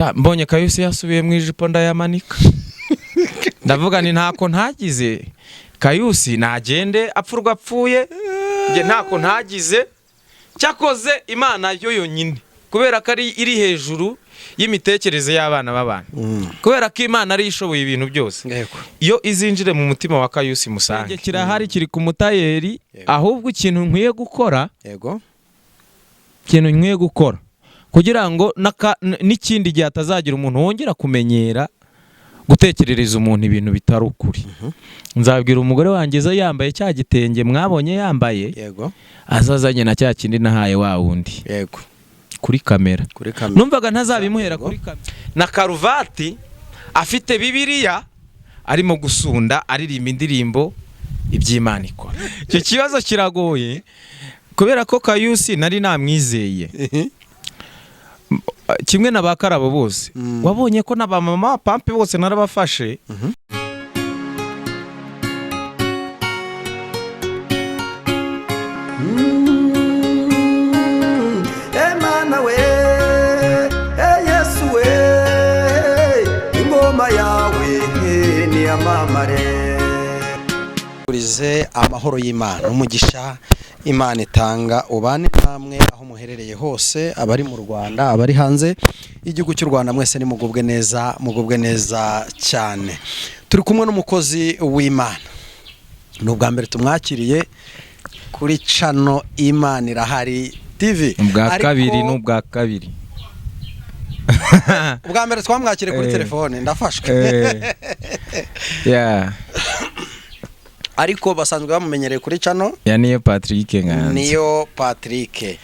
Mbonye Kayusi yasubiye mu ijipo, ndayamanika, ndavuga ni ntako ntagize. Kayusi nagende apfurwa apfuye, njye ntako ntagize. Cyakoze Imana yo yonyine, kubera ko ari iri hejuru y'imitekerereze y'abana b'abantu, kubera ko Imana ariyo ishoboye ibintu byose, iyo izinjire mu mutima wa Kayusi musange kirahari, kiri ku mutayeri. Ahubwo ikintu nkwiye gukora, ikintu nkwiye gukora kugira ngo n'ikindi gihe hatazagira umuntu wongera kumenyera gutekerereza umuntu ibintu bitari ukuri, nzabwira umugore wanjye aza yambaye cya gitenge mwabonye yambaye, azazanye na cya kindi nahaye wa wundi kuri kamera. Kuri kamera. Numvaga ntazabimuhera kuri kamera na karuvati, afite Bibiliya, arimo gusunda, aririmba indirimbo iby'Imana ikora. Icyo kibazo kiragoye kubera ko Kayusi nari namwizeye kimwe na ba Karabo bose. Wabonye ko na ba mama pampe bose narabafashe. Emana we, e Yesu we, ingoma yawe niyamamare. Urize amahoro y'Imana, umugisha Imana itanga ubane namwe aho muherereye hose, abari mu Rwanda, abari hanze y'igihugu cy'u Rwanda, mwese nimugubwe neza, mugubwe neza cyane. Turi kumwe n'umukozi w'Imana, ni ubwa mbere tumwakiriye kuri channel Imana Irahari TV. Ubwa Ariko kabiri, n'ubwa kabiri. Ubwa mbere twamwakiriye kuri telefone, ndafashwe. Ariko basanzwe bamumenyereye kuri channel ya Niyo Patrick Nganzo. Niyo Patrick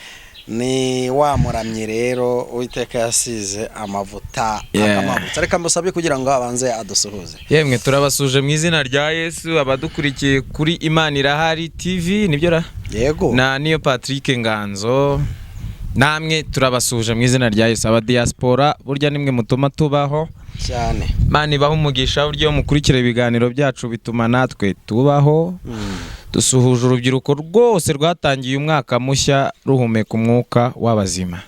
ni wa muramyi rero Uwiteka yasize amavuta, akamwambutsa. Reka musabye kugira ngo abanze adusuhuze. Yemwe, turabasuje mu izina rya Yesu abadukurikiye kuri Imana Irahari TV, nibyo ra? Yego. Na Niyo Patrick Nganzo, namwe turabasuje mu izina rya Yesu. Aba diaspora burya nimwe mutuma tubaho. Cyane. Imana ibahe umugisha. Buryo mukurikira ibiganiro byacu bituma natwe tubaho. Dusuhuje urubyiruko rwose rwatangiye umwaka mushya ruhumeka umwuka w'abazima,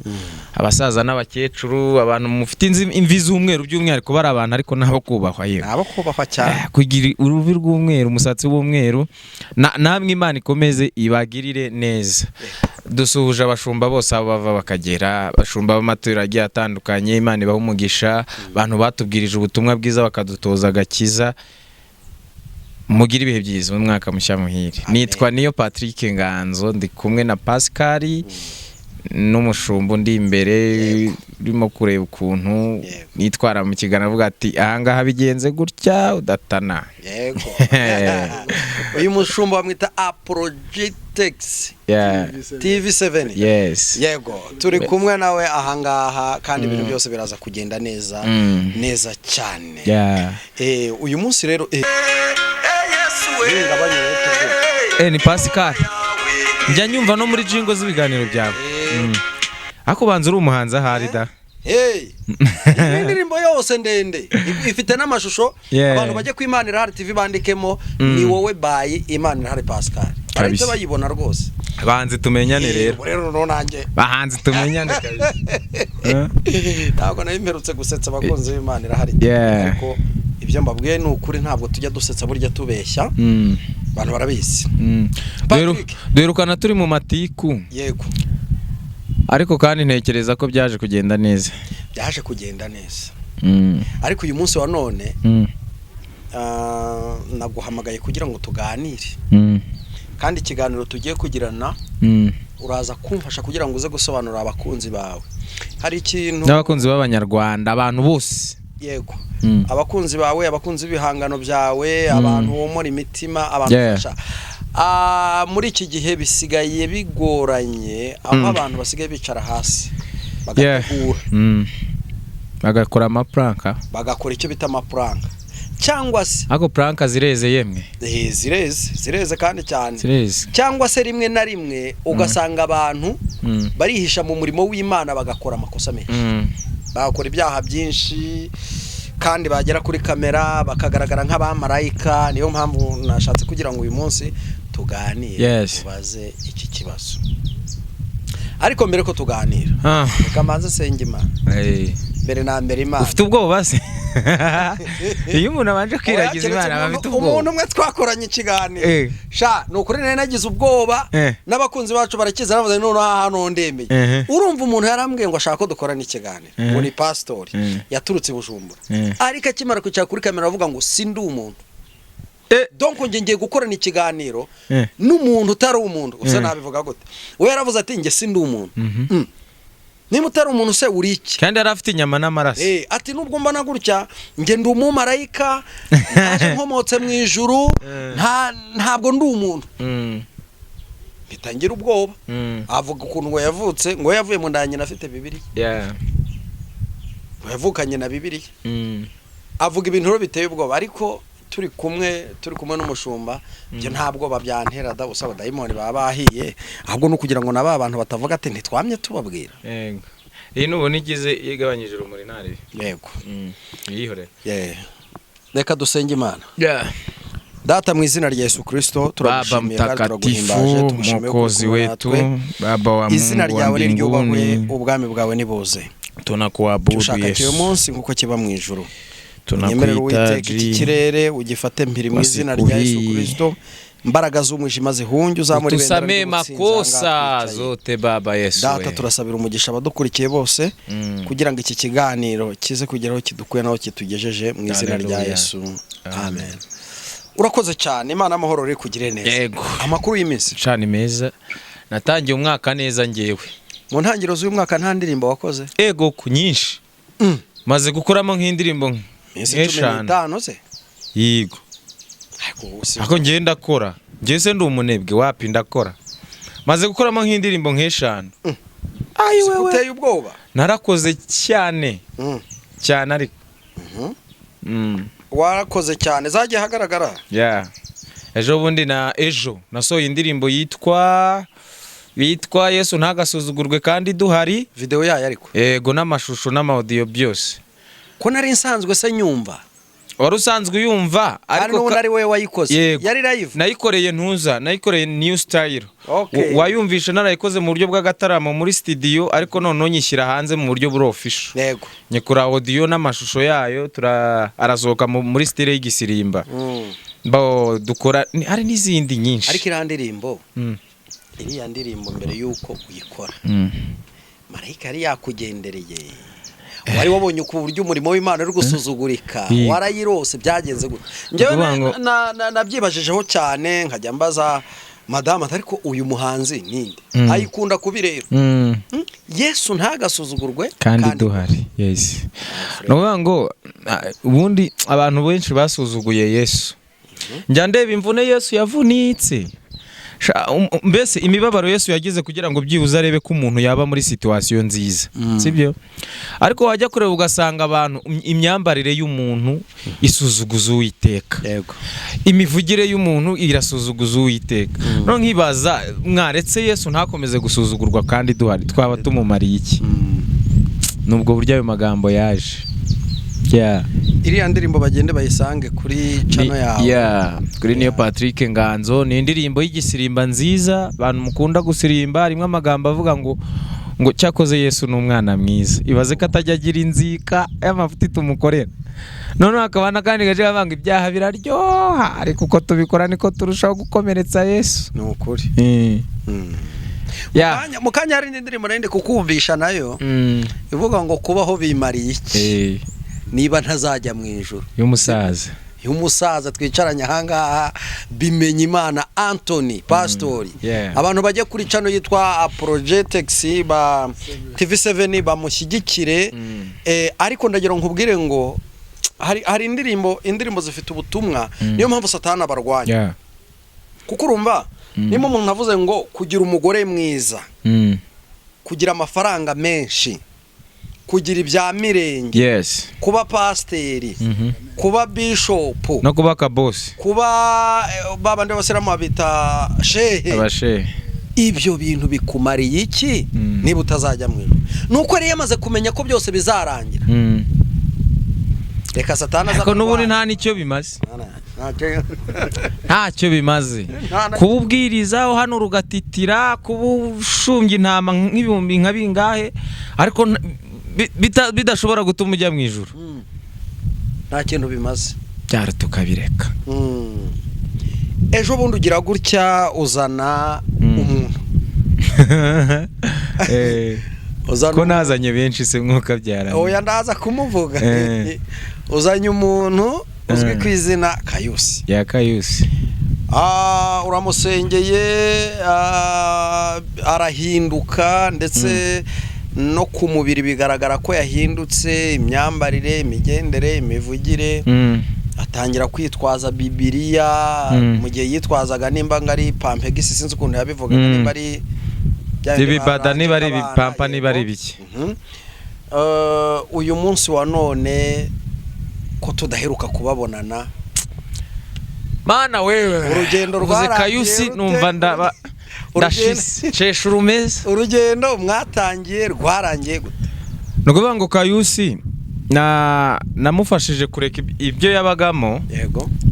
abasaza n'abakecuru, abantu mufite imvi z'umweru by'umwihariko, bari abantu ariko nabo kubahwa yewe. Nabo kubahwa cyane. Kugira uruvi rw'umweru, umusatsi w'umweru, namwe Imana ikomeze ibagirire neza. Dusuhuje abashumba bose aho bava bakagera, abashumba b'amatorero agiye atandukanye, Imana ibahe umugisha. Abantu batubwirije ubutumwa bwiza, bakadutoza agakiza, mugire ibihe byiza mu mwaka mushya muhire. Amen. Nitwa Niyo Patrick Nganzo, ndi kumwe na Pascal n'umushumba undi imbere urimo kureba ukuntu nitwara mu kiganiro, avuga ati ahangaha bigenze gutya udatana. Yego, uyu mushumba bamwita Apologetics TV7. Yes. Yego, turi kumwe nawe ahangaha kandi ibintu byose biraza kugenda neza, neza cyane. Uyu munsi rero ngabanye rero tuvuge. Ni Pascal, njya nyumva no muri jingo z'ibiganiro byawe. Ariko banza uri umuhanzi ahari da. Hey, iyi ndirimbo yose ndende ifite n'amashusho. Abantu bajye ku Imana Irahari TV bandikemo "Ni wowe" by Imana Irahari Pascal, barahita bayibona rwose. Bahanzi tumenyane rero. Ubu rero noneho nanjye Bahanzi tumenyane kabisa. Ntabwo nari mperutse gusetsa abakunzi b'Imana Irahari, ariko ibyo mbabwiye ni ukuri, ntabwo tujya dusetsa burya tubeshya, abantu barabizi. Patrick. Duherukana turi mu matiku, ariko kandi ntekereza ko byaje kugenda neza. Byaje kugenda neza, ariko uyu munsi wa none naguhamagaye kugira ngo tuganire, kandi ikiganiro tugiye kugirana uraza kumfasha kugira ngo uze gusobanurira abakunzi bawe. Hari ikintu N'abakunzi b'Abanyarwanda, abantu bose. Yego, abakunzi bawe, abakunzi b'ibihangano byawe, abantu womora imitima, abantu ufasha. Muri iki gihe bisigaye bigoranye aho abantu basigaye bicara hasi bagategura, Bagakora amapranka. Bagakora icyo bita amapranka cyangwa se Ariko pranka zireze yemwe. Zireze, zireze kandi cyane. Zireze. Cyangwa se rimwe na rimwe ugasanga abantu barihisha mu murimo w'Imana, bagakora amakosa menshi, bagakora ibyaha byinshi, kandi bagera kuri kamera bakagaragara nk'abamarayika. Niyo mpamvu nashatse kugira ngo uyu munsi tuganire, ubaze iki kibazo. Ariko mbere ko tuganira, reka mbanze senga Imana. Mbere na mbere Imana. Ufite ubwoba se? Iyo umuntu abanje kwiragiza Oya, keretse Imana aba afite ubwoba. Umuntu umwe twakoranye ikiganiro, sha, ni ukuri nari nagize ubwoba. N'abakunzi bacu barakiza, baravuze noneho aha hano ndemeye. Urumva, umuntu yarambwiye ngo ashaka ko dukorana ikiganiro, ngo ni pasitori, yaturutse i Bujumbura, ariko akimara kwicara kuri kamera aravuga ngo sindi umuntu. Donc njye ngiye gukorana ikiganiro n'umuntu utari umuntu gusa. Nabivuga gute? We yaravuze ati njye sindi umuntu. Niba utari umuntu se uri iki? Kandi yari afite inyama n'amaraso. Ati nubwo mbona gutya, njye ndi umumarayika, naje nkomotse mu ijuru, ntabwo ndi umuntu. Mpita ngira ubwoba. Avuga ukuntu ngo yavutse, ngo yavuye mu nda ya nyina afite Bibiliya, ngo yavukanye na Bibiliya. Avuga ibintu rero biteye ubwoba, ariko turi kumwe n'umushumba, ibyo nta bwoba byantera da. Usaba dayimoni baba bahiye, ahubwo ni ukugira ngo na ba bantu batavuga ati ntitwamye tubabwira. Yego, iyi nubona igize igabanyije urumuri ntaribi. Yego. Yihorere. Yeah. Reka dusenge Imana. Data, mu izina rya Yesu Kristo, Baba turagushimiye kandi mtakatifu, turaguhimbaje, tugushimiye ko uri Mwokozi kumwe wetu, natwe. Baba wa Izina Mungu wa ryawe niryubahwe, mbinguni, ubwami bwawe nibuze. tunakuabudu Ushaka kiwe Yesu, munsi nk'uko kiba mu ijuru. Unyemerere Uwiteka iki tunakuhitaji kirere ugifate mpiri mu kwa izina siku rya Yesu hii. Kristo. Imbaraga z'umwijima zihunge, uzamura ibendera Utusamee ry'ubutsinzi makosa ahangaha twicaye. zote Baba Yesu. Data, we. turasabira umugisha abadukurikiye bose kugira ngo iki kiganiro kize kugeraho kidukuye naho kitugejeje, mu izina rya Hallelujah. Yesu, amen. Urakoze cyane, Imana amahoro riri kugire neza. Yego. Amakuru y'iminsi? Cana meza, natangiye umwaka neza ngewe. Mu ntangiriro z'uyu mwaka nta ndirimbo wakoze? Ego, ku nyinshi. Maze gukoramo nk'indirimbo Iminsi cumi nk'eshanu. n'itanu se? Yego. Ariko ubu si Ariko ngewe ndakora, ngewe se ndi umunebwe? Wapi, ndakora. Maze gukoramo nk'indirimbo nk'eshanu. Ayi Si wewe, uteye ubwoba. Narakoze cyane, cyane ariko. Warakoze cyane, zagiye ahagaragara. Yeah. Ejo bundi na ejo nasohoye indirimbo yitwa Yesu ntagasuzugurwe kandi duhari. Video yayo ariko? Yego, n'amashusho n'amaudio byose. Ko nari nsanzwe se nyumva? Wari usanzwe uyumva. Ariko ariko n'ubundi ari wowe wayikoze? Yego. Yari live? Nayikoreye ntuza, nayikoreye new style. Wayumvishe narayikoze mu buryo bw'agataramo muri studio, ariko noneho nyishyira hanze mu buryo buri official. Nyikora audio n'amashusho yayo, tura arasohoka muri style y'igisirimba. Bo dukora hari n'izindi nyinshi. Ariko iriya ndirimbo, iriya ndirimbo mbere y'uko uyikora, marayika yari yakugendereye? Wari wabonye ku buryo umurimo w'Imana uri gusuzugurika? Warayirose? Byagenze gute? Njyewe Ukuvuga ngo nabyibajijeho cyane, nkajya mbaza madamu ati ariko uyu muhanzi ninde? Ayikunda kubi rero. Yesu ntagasuzugurwe kandi duhari. Yes, ni ukuvuga ngo ubundi abantu benshi basuzuguye Yesu. Njya ndeba imvune Yesu yavunitse. Mbese imibabaro Yesu yagize kugira ngo byibuze arebe ko umuntu yaba muri situation nziza, sibyo? Ariko wajya kureba ugasanga abantu, imyambarire y'umuntu isuzuguza Uwiteka, imivugire y'umuntu irasuzuguza Uwiteka. None nkibaza, mwaretse Yesu ntakomeze gusuzugurwa kandi duhari, twaba tumumariye iki? Nubwo buryo ayo magambo yaje. Yeah. Iriya ndirimbo bagende bayisange kuri channel yawe. Yeah, kuri niyo Patrick Nganzo. Ni indirimbo y'igisirimba nziza, abantu mukunda gusirimba. Harimo amagambo avuga ngo cyakoze Yesu ni umwana mwiza, ibaze ko atajya agira inzika y'amafuti tumukorera. Noneho hakaba n'akandi gace kavuga ngo ibyaha biraryoha, ariko uko tubikora niko turushaho gukomeretsa Yesu. Ni ukuri. Yeah. Mu kanya hari indi ndirimbo nari ndi kukumvisha nayo ivuga ngo kubaho bimariye iki niba ntazajya mu ijuru? Y'umusaza. Y'umusaza twicaranye ahangaha, Bimenya Imana Anthony, pasitori. Abantu bajya kuri channel yitwa Projectex ba TV7 bamushyigikire. Ariko ndagira ngo nkubwire ngo hari indirimbo zifite ubutumwa, niyo mpamvu Satani abarwanya. Kuko urumva, niba umuntu avuze ngo kugira umugore mwiza, kugira amafaranga menshi, kugira ibya mirenge, kuba pasiteri, kuba bishopu, no kuba akabosi, kuba babandi b'abasilamu babita shehe, abashehe, ibyo bintu bikumariye iki niba utazajya mu ijuru? Nuko yari yamaze kumenya ko byose bizarangira. Reka Satani aza Ariko n'ubundi kurwanya. nta n'icyo bimaze. Ntacyo. Ntacyo bimaze. Kuba ubwiriza hano rugatitira, kuba ushumbye intama nk'ibihumbi nka bingahe, ariko bidashobora gutuma ujya mu ijuru, Nta kintu bimaze. Byara tukabireka. Ejo bundi ugira gutya, uzana umuntu, uzana Ko nazanye benshi se, mwuka byara? Oya, ndaza kumuvuga. Uzanye umuntu uzwi ku izina Kayusi. Ya Kayusi. Uramusengeye, arahinduka, ndetse no ku mubiri bigaragara ko yahindutse, imyambarire, imigendere, imivugire. Atangira kwitwaza Bibiliya mu gihe yitwazaga nimba ngo ari pampegisi, sinzi ukuntu yabivugaga, nimba ari bya bindi Ibibada, niba ari barambika ibipampa, abana, niba ari yego. ibiki. Uyu munsi wa none ko tudaheruka kubabonana? Mana wewe! Urugendo Uvuze rwarangiye Kayusi, rute? numva ndaba ndashize, nsheshe urumeza. Urugendo mwatangiye rwarangiye gute? Ni ukuvuga ngo Kayusi na namufashije kureka ibyo yabagamo.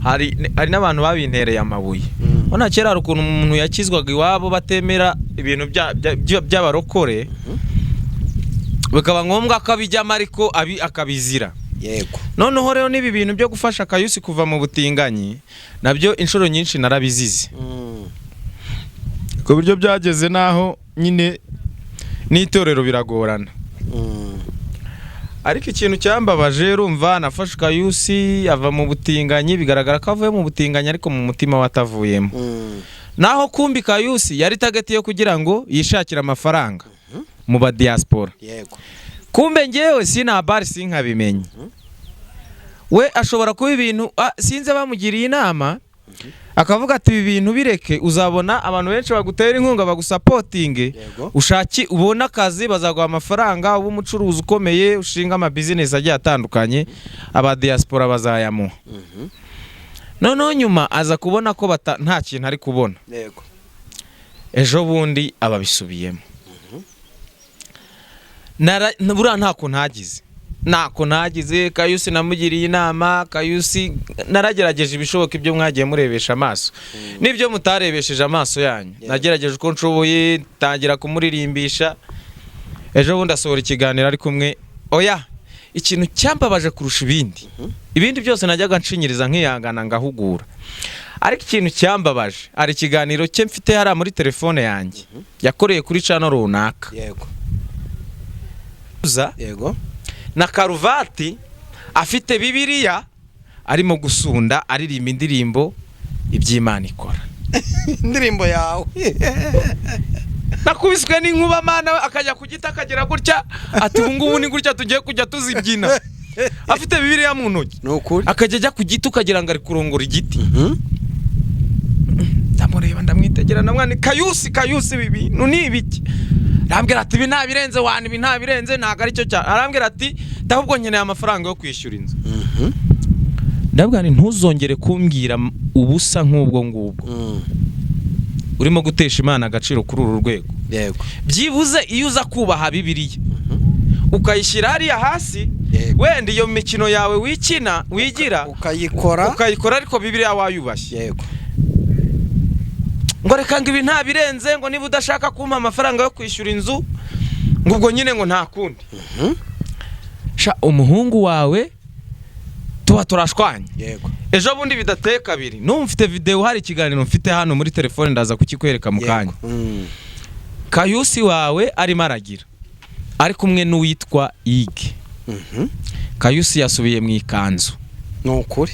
Hari n'abantu babintereye amabuye. Ubona kera hari ukuntu umuntu yakizwaga iwabo batemera ibintu by'abarokore, bikaba ngombwa ko abijyamo, ariko akabizira. Noneho rero n'ibi bintu byo gufasha Kayusi kuva mu butinganyi nabyo inshuro nyinshi narabizize, ku buryo byageze n'aho nyine n'itorero biragorana. Ariko ikintu cyambabaje, urumva nafashe Kayusi ava mu butinganyi, bigaragara ko avuye mu butinganyi, ariko mu mutima we atavuyemo. Naho kumbi Kayusi yari target yo kugira ngo yishakire amafaranga mu ba diaspora. Kumbe ngewe sinabari sinkabimenye, we ashobora kuba ibintu sinzi bamugiriye inama, akavuga ati: "Ibi bintu bireke, uzabona abantu benshi bagutera inkunga, bagusapotinge, ushaki ubone akazi, bazaguha amafaranga, ube umucuruzi ukomeye, ushinga amabizinesi agiye atandukanye, aba diaspora bazayamuha." Noneho nyuma aza kubona ko nta kintu ari kubona. Ejo bundi ababisubiyemo. Buriya ntako ntagize, ntako ntagize. Kayusi namugiriye inama, Kayusi naragerageje ibishoboka, ibyo mwagiye murebesha amaso n'ibyo mutarebesheje amaso yanyu. Nagerageje uko nshoboye, ntangira kumuririmbisha. Ejo bundi asohora ikiganiro ari kumwe. Oya, ikintu cyambabaje kurusha ibindi, ibindi byose najyaga nshinyiriza nkihangana ngahugura, ariko ikintu cyambabaje, hari ikiganiro cye mfite hariya muri telefone yanjye yakoreye kuri channel runaka na karuvati, afite Bibiliya, arimo gusunda, aririmba indirimbo "Iby'Imana Ikora". Indirimbo yawe. Nakubiswe n'inkuba, mana we! Akajya ku giti akagera gutya, ati: "Ubu ngubu ni gutya tugiye kujya tuzibyina", afite Bibiliya mu ntoki. Ni ukuri. Akajya ajya ku giti, ukagira ngo ari kurongora igiti. Ndamureba, ndamwitegera, ndamwana: "Kayusi, Kayusi, ibi bintu ni ibiki?" Arambwira ati: "Ibi ntabirenze wana, ibi ntabirenze, ntabwo aricyo cyane." Arambwira ati: "Ahubwo nkeneye amafaranga yo kwishyura inzu." Ndabwira nti: "Ntuzongere kumbwira ubusa nk'ubwo ngubwo. Urimo gutesha Imana agaciro kuri uru rwego. Byibuze iyo uza kubaha Bibiliya ukayishyira hariya hasi, wenda iyo mikino yawe wikina wigira ukayikora, ukayikora, ariko Bibiliya wayubashye." Ngo reka, ngo ibi ntabirenze, ngo niba udashaka kumpa amafaranga yo kwishyura inzu, ngo ubwo nyine ngo nta kundi. Sha, umuhungu wawe tuba turashwanye. Ejo bundi bidateye kabiri, n'ubu mfite videwo, hari ikiganiro mfite hano muri telefone, ndaza kukikwereka mu kanya. Kayusi wawe arimo aragira, ari kumwe n'uwitwa Ige. Kayusi yasubiye mu ikanzu. Ni ukuri.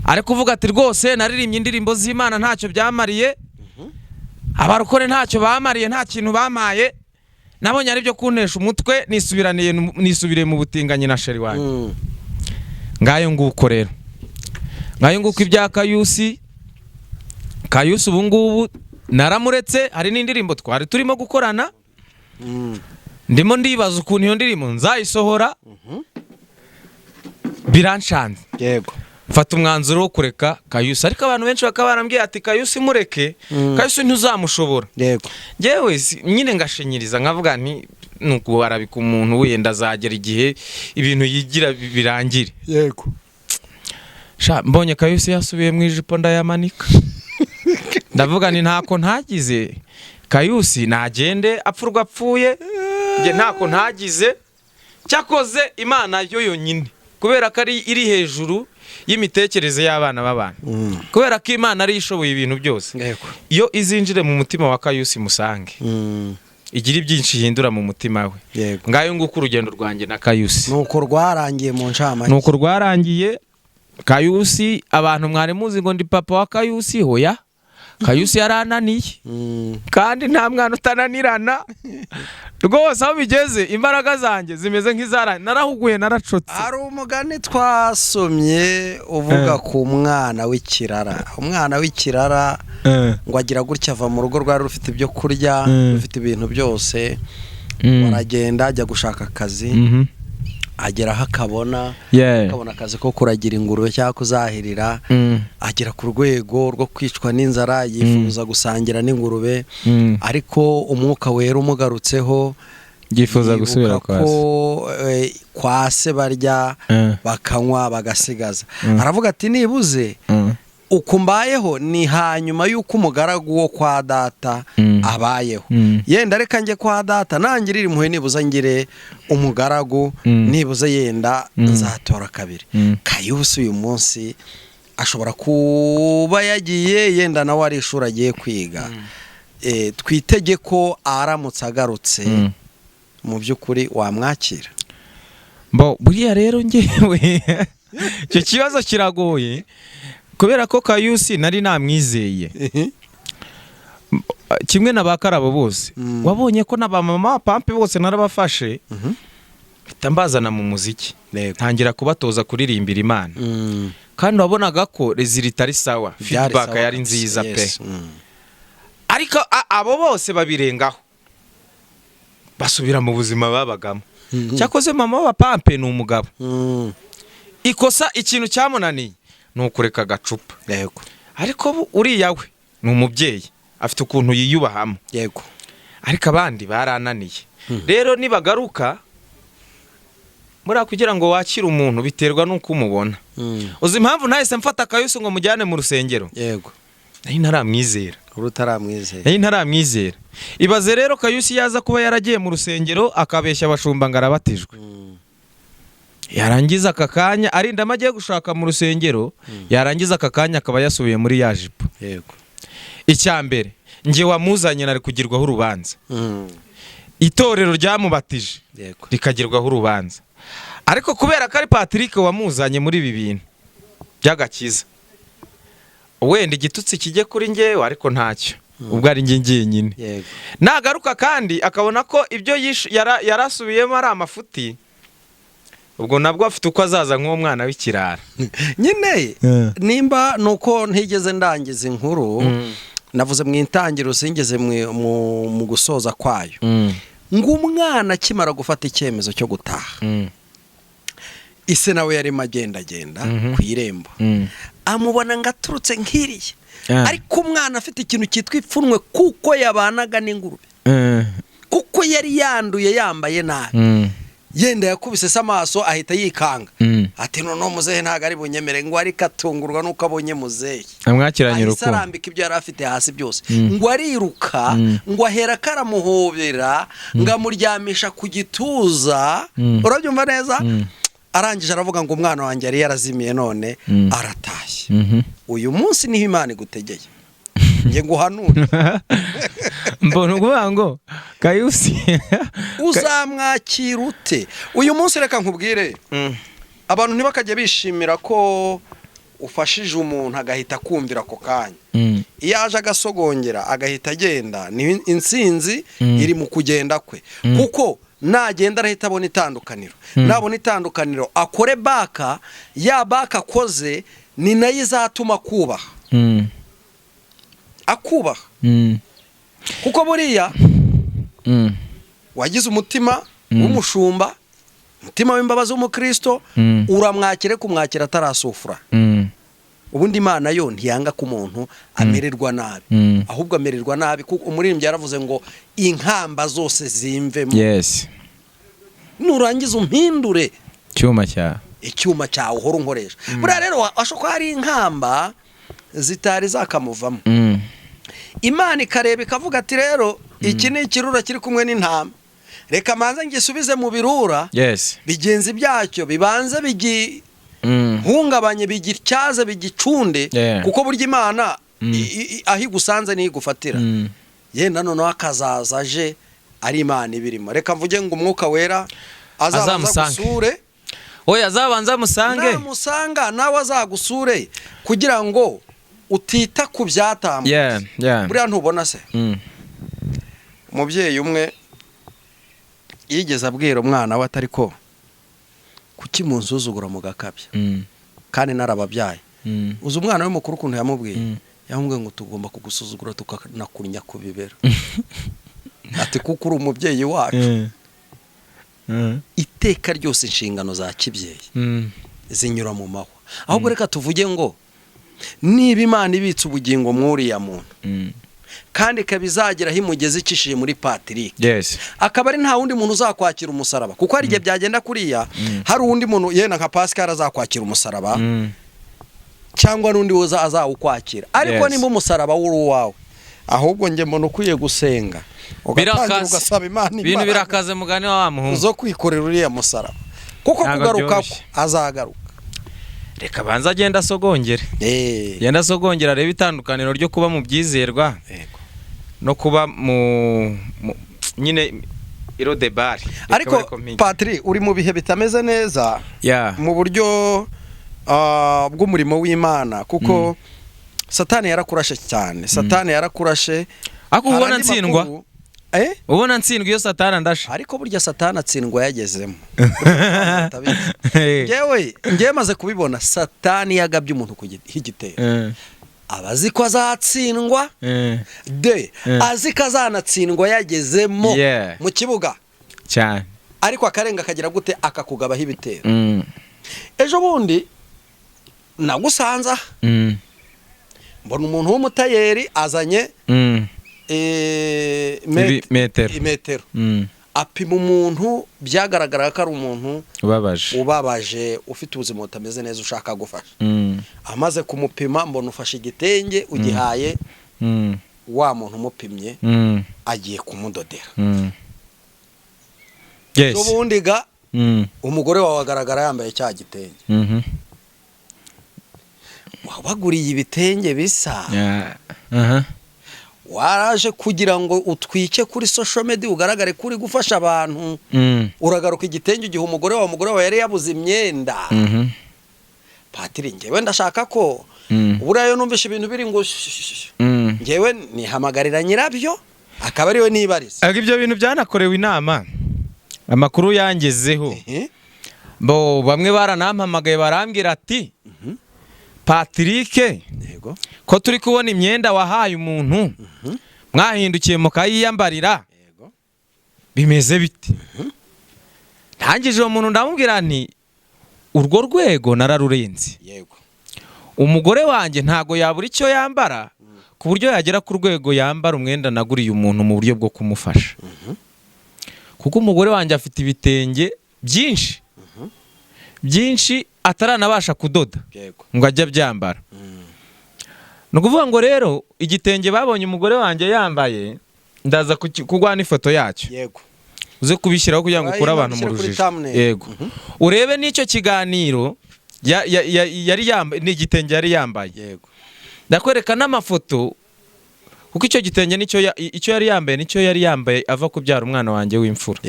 Ari kuvuga ati: "Rwose naririmbye indirimbo z'Imana, ntacyo byamariye, abarokore ntacyo bamariye, nta kintu bamaye, nabonye ari byo kuntesha umutwe, nisubiraniye, nisubiriye mu butinganyi na chéri wanjye." Ngayo nguko rero, ngayo nguko ibya Kayusi. Kayusi ubu ngubu naramuretse. Hari n'indirimbo twari turimo gukorana, ndimo ndibaza ukuntu iyo ndirimbo nzayisohora, biranshanze. Mfata umwanzuro wo kureka Kayusi, ariko abantu benshi bakaba barambwiye ati: "Kayusi mureke, Kayusi ntuzamushobora." Njyewe nyine ngashinyiriza, nkavuga nti nuko arabika umuntu, wenda azagera igihe ibintu yigira birangire. Sha, mbonye Kayusi yasubiye mu ijipo ndayamanika, ndavuga nti ntako ntagize, Kayusi nagende apfurwa apfuye, njye ntako ntagize. Cyakoze Imana yo yonyine, kubera ko ari iri hejuru y'imitekerereze y'abana b'abantu, kubera ko Imana ariyo ishoboye ibintu byose, iyo izinjire mu mutima wa Kayusi musange, igira ibyinshi ihindura mu mutima we. Ngayo nguko urugendo rwanjye na Kayusi. Nuko rwarangiye mu ncamake. Nuko rwarangiye. Kayusi, abantu mwari muzi ngo ndi papa wa Kayusi, hoya, Kayusi yarananiye. Kandi nta mwana utananirana rwose. Aho bigeze imbaraga zanjye zimeze nk'izara, narahuguye, naracotse. Hari umugani twasomye uvuga ku mwana w'ikirara. Umwana w'ikirara ngo agira gutya, ava mu rugo rwari rufite ibyo kurya, rufite ibintu byose, aragenda ajya gushaka akazi, agera aho akabona akabona akazi ko kuragira ingurube cyangwa kuzahirira. Agera ku rwego rwo kwicwa n'inzara, yifuza gusangira n'ingurube, ariko Umwuka Wera umugarutseho, yifuza yibuka gusubira kwa se. ko kwa se barya, bakanywa, bagasigaza. Aravuga ati: "Nibuze uku mbayeho ni hanyuma y'uko umugaragu wo kwa data abayeho. Yenda reka njye kwa data, nangirire impuhwe, nibuze ngire umugaragu, nibuze yenda nzatora kabiri." Kayusi uyu munsi ashobora kuba yagiye, yenda nawe ari ishuri agiye kwiga. Twitege ko aramutse agarutse, mu by'ukuri wamwakira? Bo buriya rero ngewe icyo kibazo kiragoye, kubera ko Kayusi nari namwizeye kimwe na ba Karabo bose. Wabonye ko na ba mama Pampe bose narabafashe, mpita mbazana mu muziki, ntangira kubatoza kuririmbira Imana, kandi wabonaga ko résultat ari sawa. Byari Feedback sawa yari kabisa, nziza pe. yes. Ariko abo bose babirengaho, basubira mu buzima babagamo. Cyakoze mama wa Pampe ni umugabo. Ikosa, ikintu cyamunaniye ni ukureka agacupa. Ariko uriya we ni umubyeyi, afite ukuntu yiyubahamo. Ariko abandi barananiye. Rero nibagaruka, buriya kugira ngo wakire umuntu biterwa n'uko umubona. Uzi impamvu nahise mfata Kayusi ngo mujyane mu rusengero? Nari ntaramwizera. Uri utaramwizeye. Nari ntaramwizera. Ibaze rero Kayusi yaza kuba yaragiye mu rusengero, akabeshya abashumba ngo arabatijwe, yarangiza aka kanya arindamo agiye gushaka mu rusengero, yarangiza aka kanya akaba yasubiye muri ya jipo. Icya mbere, njye wamuzanye nari kugirwaho urubanza, itorero ryamubatije rikagirwaho urubanza. Ariko kubera ko ari Patrick wamuzanye muri ibi bintu by'agakiza, wenda igitutsi kijye kuri njyewe, ariko ntacyo, ubwo ari njye njyenyine. Nagaruka kandi akabona ko ibyo yarasubiyemo ari amafuti, ubwo nabwo afite uko azaza nk'uwo mwana w'ikirara. Nyine nimba nuko ntigeze ndangiza inkuru navuze mu itangiriro, singeze mu gusoza kwayo, ngo umwana akimara gufata icyemezo cyo gutaha, ise nawe yarimo agendagenda ku irembo, amubona ngo aturutse nk'iriya. Ariko umwana afite ikintu cyitwa ipfunwe, kuko yabanaga n'ingurube, kuko yari yanduye, yambaye nabi. Yenda yakubise se amaso, ahita yikanga, ati: "Noneho muzehe ntabwo ari bunyemere." Ngo ariko atungurwa n'uko abonye muzehe, amwakiranye ahise urukundo. arambika ibyo yari afite hasi byose, ngo ariruka, ngo ahera karamuhobera, ngo amuryamisha ku gituza. Urabyumva neza? Arangije aravuga ngo: "Umwana wanjye yari yarazimiye, none aratashye." Uyu munsi niho Imana igutegeye, njye nguhanure. Mbona ukuvuga ngo Kayusi Uzamwakira ute uyu munsi? Reka nkubwire, abantu ntibakajya bishimira ko ufashije umuntu agahita akumvira ako kanya. Iyo aje agasogongera agahita agenda, ni intsinzi iri mu kugenda kwe, kuko nagenda arahita abona itandukaniro. Nabona itandukaniro akore back, ya back akoze ni nayo izatuma akubaha, akubaha, kuko buriya wagize umutima w'umushumba, umutima w'imbabazi w'umukristo, uramwakire kumwakira atarasufura. Ubundi Imana yo ntiyanga ko umuntu amererwa nabi, ahubwo amererwa nabi kuko umuririmbyi yaravuze ngo: "Inkamba zose zimvemo, nurangiza umpindure cyuma cyawe." Icyuma cyawe uhora unkoresha. Buriya rero ashobora kuba hari inkamba zitari zakamuvamo, Imana ikareba ikavuga ati: "Rero iki ni ikirura kiri kumwe n'intama." Reka manze ngisubize mu birura bigenzi byacyo, bibanze bigihungabanye, bigityaze, bigicunde, kuko burya Imana aho igusanze niyo igufatira. Yenda noneho akazaza aje ari Imana ibirimo. Reka mvuge ngo Umwuka Wera azabanza Azamusange. gusure. Oya, azabanza amusange. Namusanga nawe azagusure, kugira ngo utita ku byatambutse. Buriya ntubona se, umubyeyi umwe yigeze abwira umwana we atari ko kuki munsuzugura mugakabya kandi narababyaye? Uzi umwana we mukuru ukuntu yamubwiye? Yamubwiye ngo tugomba kugusuzugura tukanakunya ku bibero, ati kuko uri umubyeyi wacu. Iteka ryose inshingano za kibyeyi zinyura mu mahwa. Ahubwo reka tuvuge ngo niba Imana ibitse ubugingo mw'uriya muntu, kandi ikaba izagera aho imugeze icishije muri Patrick, akaba ari nta wundi muntu uzakwakira umusaraba, kuko hari igihe byagenda kuriya hari uwundi muntu, yenda nka Pascal azakwakira umusaraba, cyangwa n'undi woza azawukwakira, ariko nimba umusaraba wuri uwawe, ahubwo njye mbona ukwiye gusenga, ugatangira Birakaze. ugasaba Imana Ibintu imbaraga birakaze, mugani wa wa muhungu. zo kwikorera uriya musaraba, kuko Ntabwo kugaruka ko byoroshye. azagaruka. Reka banza agenda asogongere. Agenda asogongera, arebe itandukaniro ryo kuba mu byizerwa no kuba mu nyine irodebari. Ariko Patri, uri mu bihe bitameze neza mu buryo bw'umurimo w'Imana, kuko Satani yarakurashe cyane, Satani yarakurashe. Ariko Hari ubona andi ntsindwa. Eh? Ubona ntsindwa iyo Satani andashe. Ariko burya Satani atsindwa yagezemo. Ngewe maze kubibona, Satani yagabye umuntu ku igitero, aba azi ko azatsindwa, de azi ko azanatsindwa yagezemo mu kibuga, cyane ariko akarenga akagira gute, akakugabaho ibitero. Ejo bundi nagusanze aha, mbona umuntu w'umutayeri azanye Metero. Imetero, apima umuntu, byagaragaraga ko ari umuntu ubabaje, ubabaje, ufite ubuzima butameze neza, ushaka gufasha. Amaze kumupima, mbona ufashe igitenge ugihaye wa muntu umupimye, agiye kumudodera. Ubundi ga umugore wawe agaragara yambaye cya gitenge. Wabaguriye ibitenge bisa. Waraje kugira ngo utwike kuri social media, ugaragare ko uri gufasha abantu, uragaruka igitenge igihe umugore wawe, umugore wawe yari yabuze imyenda. Patiri, ngewe ndashaka ko buriya iyo numvishe ibintu biri ngo shh, ngewe nihamagarira nyirabyo, akaba ariwe nibariza. Ariko ibyo bintu byanakorewe inama, amakuru yangezeho, bo bamwe baranampamagaye barambwira ati: "Patrick, ko turi kubona imyenda wahaye umuntu mwahindukiye mukayiyambarira, bimeze bite?" Ntangije uwo muntu ndamubwira nti: "Urwo rwego nararurenze." Umugore wanjye ntago yabura icyo yambara ku buryo yagera ku rwego yambara umwenda naguriye umuntu mu buryo bwo kumufasha, kuko umugore wanjye afite ibitenge byinshi byinshi ataranabasha kudoda ngo ajye abyambara. Ni ukuvuga ngo rero igitenge babonye umugore wanjye yambaye, ndaza kuguha n'ifoto yacyo, uze kubishyiraho kugira ngo ukure abantu mu Urayimpa, ushyire kuri rujijo. thumbnail. Yego, urebe n'icyo kiganiro yari yambaye, ni igitenge yari yambaye. Ndakwereka n'amafoto, kuko icyo gitenge nicyo icyo yari yambaye, nicyo yari yambaye ava kubyara umwana wanjye w'imfura.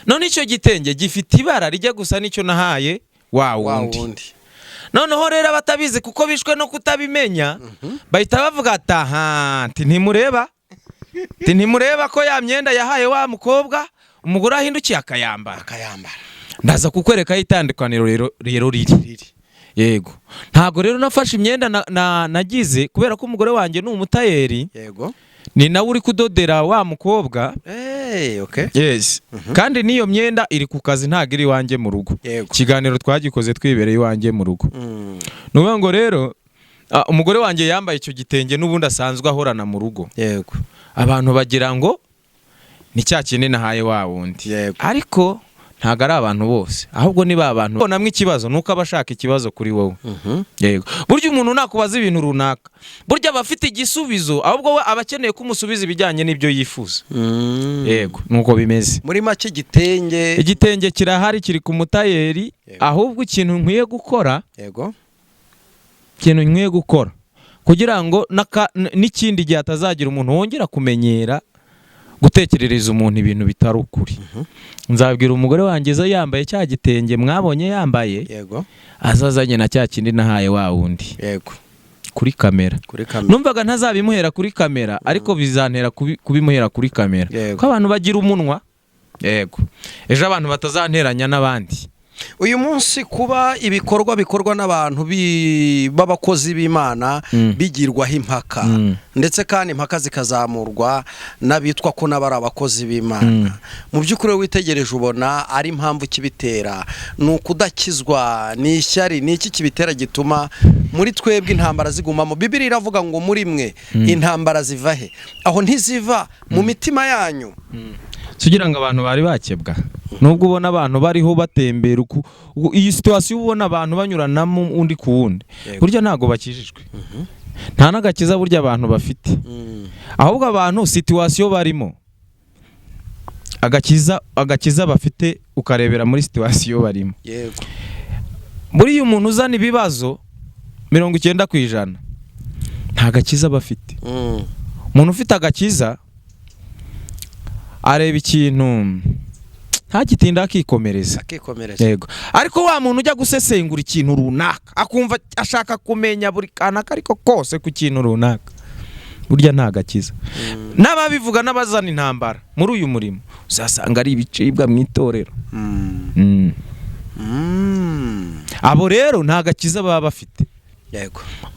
None icyo gitenge gifite ibara rijya gusa n'icyo nahaye wa wa wundi. Wundi. Noneho rero abatabizi, kuko bishwe no kutabimenya, bahita bavuga ati: "Aha," ati "ntimureba," ati "ntimureba ko ya myenda yahaye wa mukobwa, umugore ahindukiye akayambara?" Akayambara. Ndaza kukwereka aho itandukaniro rero riri. Yego, ntabwo rero nafashe imyenda nagize, kubera ko umugore wanjye ni umutayeri, ni nawe uri kudodera wa mukobwa. Okay. Yes, kandi n'iyo myenda iri ku kazi, ntabwo iri iwanjye mu rugo. Ikiganiro twagikoze twibereye iwanjye mu rugo. Ni ukuvuga ngo rero umugore wanjye yambaye icyo gitenge n'ubundi asanzwe ahorana mu rugo, abantu bagira ngo ni cya kindi nahaye wa wundi, ariko Ntabwo ari abantu bose, ahubwo ni ba bantu bonamwe ikibazo nuko aba ashaka ikibazo kuri wowe. Yego, burya umuntu nakubaza ibintu runaka, burya aba afite igisubizo, ahubwo we aba akeneye ko umusubiza ibijyanye n'ibyo yifuza. Yego, nuko bimeze. Muri make, igitenge? Igitenge kirahari, kiri ku mutayeri. Ahubwo ikintu nkwiye gukora, ikintu nkwiye gukora kugira ngo n'ikindi gihe hatazagira umuntu wongera kumenyera gutekerereza umuntu ibintu bitari ukuri, nzabwira umugore wanjye aza yambaye cya gitenge mwabonye yambaye, azazanye na cya kindi nahaye wa wundi kuri kamera. Kuri kamera. Numvaga ntazabimuhera kuri kamera, ariko bizantera kubimuhera kuri kamera, ko abantu bagira umunwa. Yego, ejo abantu batazanteranya n'abandi. Uyu munsi kuba ibikorwa bikorwa n'abantu b'abakozi b'Imana bigirwaho impaka, ndetse kandi impaka zikazamurwa n'abitwa ko nabo ari abakozi b'Imana, mu by'ukuri witegereje ubona ari impamvu kibitera? Ni ukudakizwa? Ni ishyari? Ni iki kibitera gituma muri twebwe intambara zigumamo? Bibiri iravuga ngo muri mwe intambara ziva he? Aho ntiziva mu mitima yanyu? Kugira ngo abantu bari bakebwa, nubwo ubona abantu bariho batembera uku iyi situation, ubona abantu banyuranamo undi ku wundi, burya ntabwo bakijijwe, nta n'agakiza burya abantu bafite. Ahubwo abantu situation barimo, agakiza bafite ukarebera muri situation barimo. Buriya umuntu uzana ibibazo 90% nta gakiza bafite. Umuntu ufite agakiza areba ikintu ntagitinda, akikomereza. Akikomereza. Yego, ariko wa muntu ujya gusesengura ikintu runaka, akumva ashaka kumenya buri kantu ako ariko kose ku kintu runaka, burya nta gakiza. N'ababivuga n'abazana intambara muri uyu murimo, uzasanga ari ibicibwa mu itorero. Abo rero nta gakiza baba bafite.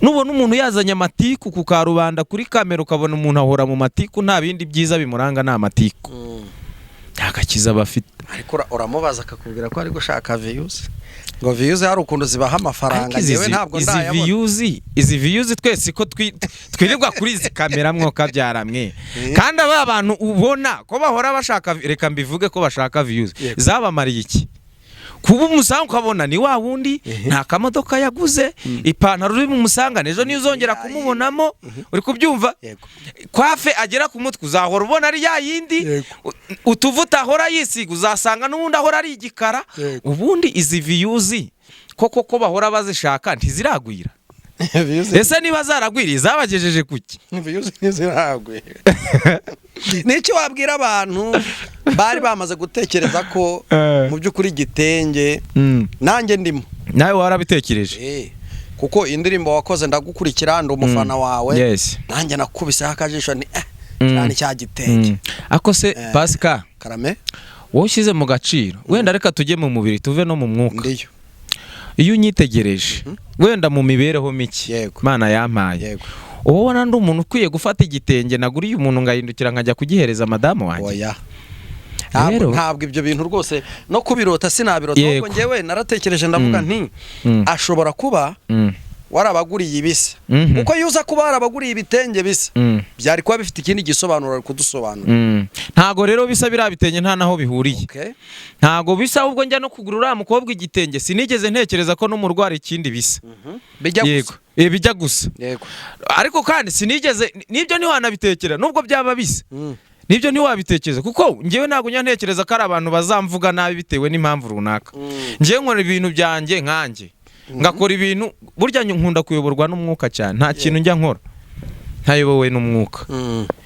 Nubona umuntu yazanye amatiku ku karubanda kuri kamera, ukabona umuntu ahora mu matiku, nta bindi byiza bimuranga, ni amatiku, nta gakiza bafite. Ariko uramubaza akakubwira ko ari gushaka views, ngo views hari ukuntu zibaha amafaranga. Ariko izi Njyewe ntabwo izi ndayabona. views, izi views twese ko twirirwa kuri izi kamera mwoka byaramwe, kandi aba bantu ubona ko bahora bashaka, reka mbivuge ko bashaka views, zabamariye iki? Kuba umusanga ukabona ni wa wundi, nta kamodoka yaguze, ipantaro uri mu musangane, ejo niyo uzongera kumubonamo, uri kubyumva? Yego. Coiffe agera ku mutwe uzahora ubona ari ya yindi. Utuvuta ahora yisiga uzasanga n'ubundi ahora ari igikara. Ubundi izi views koko ko bahora bazishaka, ntiziragwira? Views. Ese niba zaragwiriye, zabagejeje kuki? Views ntiziragwira. Ni iki wabwira abantu bari bamaze gutekereza ko mu by'ukuri igitenge, nanjye ndimo? Nawe warabitekereje? Kuko indirimbo wakoze ndagukurikira, ndi umufana wawe. Nanjye nakubiseho akajisho ni cyane cya gitenge. Ako se, Pasika, Karame. wowe ushyize mu gaciro, wenda reka tujye mu mubiri tuve no mu mwuka. Ndiyo. Iyo unyitegereje wenda mu mibereho mike Imana yampaye, uba ubona ndi umuntu ukwiye gufata igitenge naguriye umuntu ngahindukira nkajya kugihereza madamu wanjye? Oya. Ntabwo Rero ntabwo ibyo bintu rwose no kubirota sinabirota. Ahubwo njyewe naratekereje ndavuga nti ashobora kuba warabaguriye ibisa, kuko iyo uza kuba warabaguriye ibitenge bisa, byari kuba bifite ikindi gisobanuro ari kudusobanura. Ntago rero bisa, biriya bitenge nta naho bihuriye. Ntago bisa. Ahubwo njya no kugura uriya mukobwa igitenge, sinigeze ntekereza ko no mu rwara ikindi bisa. Bijya gusa. Bijya gusa. Ariko kandi sinigeze nibyo ntiwanabitekera nubwo byaba bisa. Nibyo ntiwabitekereza, kuko njyewe ntabwo njya ntekereza ko ari abantu bazamvuga nabi bitewe n'impamvu runaka. Njyewe nkora ibintu byanjye nkanjye, ngakora ibintu, burya nkunda kuyoborwa n'umwuka cyane. Nta kintu njya nkora ntayobowe n'umwuka.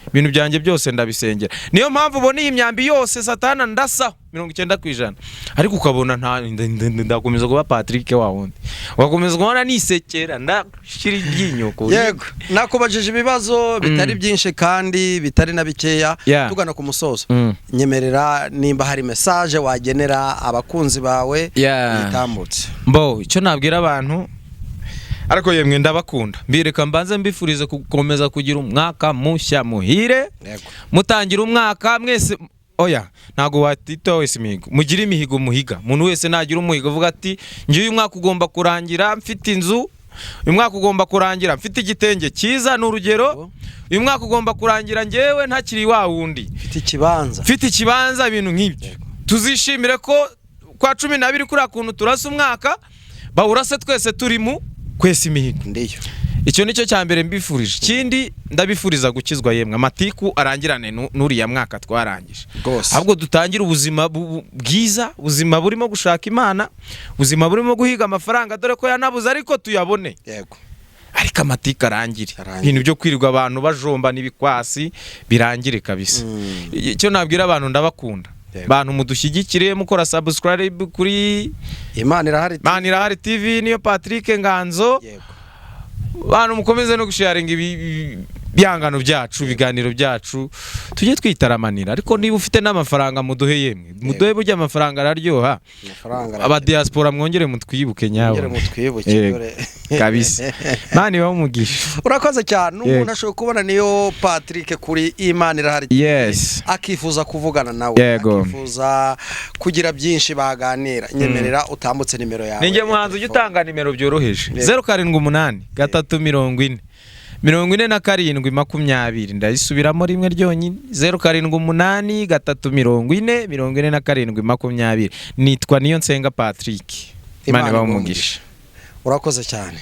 Ibintu byanjye byose ndabisengera. Niyo mpamvu ubona iyi myambi yose satana ndasaho 90%, ariko ukabona nta ndakomeza kuba Patrick wa wundi, ugakomeza kubona nisekera, ndashyira iryinyo ku Yego, nakubajije ibibazo bitari byinshi kandi bitari na bikeya. Tugana ku musozo, nyemerera nimba hari message wagenera abakunzi bawe, yitambutse. Mbo icyo nabwira abantu, ariko yemwe ndabakunda, mbireka mbanze mbifurize gukomeza kugira umwaka mushya muhire. Mutangira umwaka mwese, oya, ntabwo watita wese imihigo, mugire imihigo muhiga. Umuntu wese nagira umuhigo avuga ati: "Ngiye, uyu mwaka ugomba kurangira mfite inzu, uyu mwaka ugomba kurangira mfite igitenge cyiza", ni urugero, "uyu mwaka ugomba kurangira ngewe ntakiri wa wundi, mfite ikibanza, mfite ikibanza", ibintu nk'ibyo. Tuzishimire ko kwa 12, kuriya kuntu turasa umwaka, bawurase twese turi mu kwesa imihigo. Ndiyo. Icyo nicyo cya mbere mbifurije. Ikindi ndabifuriza gukizwa yemwe, amatiku arangirane n'uriya mwaka twarangije. Rwose. Ahubwo dutangire ubuzima bwiza, ubuzima burimo gushaka Imana, ubuzima burimo guhiga amafaranga, dore ko yanabuze ariko tuyabone. Ariko amatiku arangire. Arangire. Ibintu byo kwirirwa abantu bajombana ibikwasi birangire kabisa. Icyo nabwira abantu, ndabakunda. Bantu mudushyigikire mukora subscribe kuri Imana Irahari. Imana Irahari TV, niyo Patrick Nganzo. Bantu mukomeze no gusharinga ibi bihangano byacu, ibiganiro byacu, tujye twitaramanira. Ariko niba ufite n'amafaranga muduhe yemwe, muduhe, burya amafaranga araryoha. Amafaranga. Aba diaspora mwongere mutwibuke nyabo. Mwongere mutwibuke. Yego. Dore. Kabisa, Imana ibahe umugisha. Urakoze cyane. Umuntu ashobora kubona niyo Patrick kuri Imana Irahari, akifuza kuvugana nawe, akifuza kugira byinshi baganira, nyemerera utambutse nimero yawe Ninjye ya muhanzi ujya telefone. utanga nimero byoroheje. 0783 40 47 20. Ndayisubiramo rimwe ryonyine: 0783 40 47 20. Nitwa Niyo Nsenga Patrick. Imana Imana ibahe iguhe umugisha. Urakoze cyane.